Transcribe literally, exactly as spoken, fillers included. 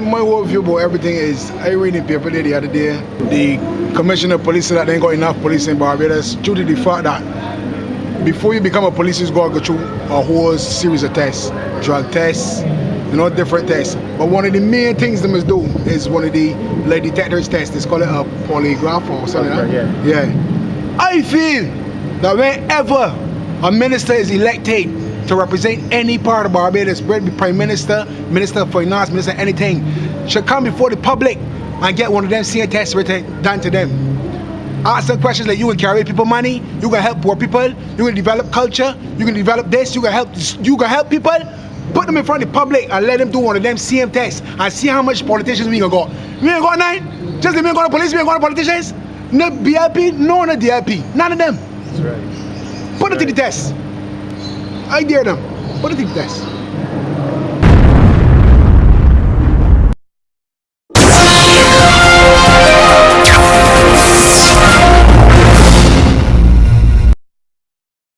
My worldview about everything is, I read in paper there the other day. The commissioner of police said that they ain't got enough police in Barbados due to the fact that before you become a police, you gotta go through a whole series of tests, drug tests, you know, different tests. But one of the main things they must do is one of the lie detectors tests. They call it a polygraph or something like that. Yeah. Yeah. I feel that whenever a minister is elected to represent any part of Barbados, whether it be prime minister, minister of finance, minister of anything, should come before the public and get one of them same tests written done to them. Ask them questions like, you can carry people money, you can help poor people, you can develop culture, you can develop this, you can help you can help people. Put them in front of the public and let them do one of them same tests and see how much politicians we gonna got. We ain't got nine. Just like we ain't got no police, we ain't got no politicians. No B L P, no, no D L P. None of them. That's right. Put it to the test. I dare them. Put it to the test.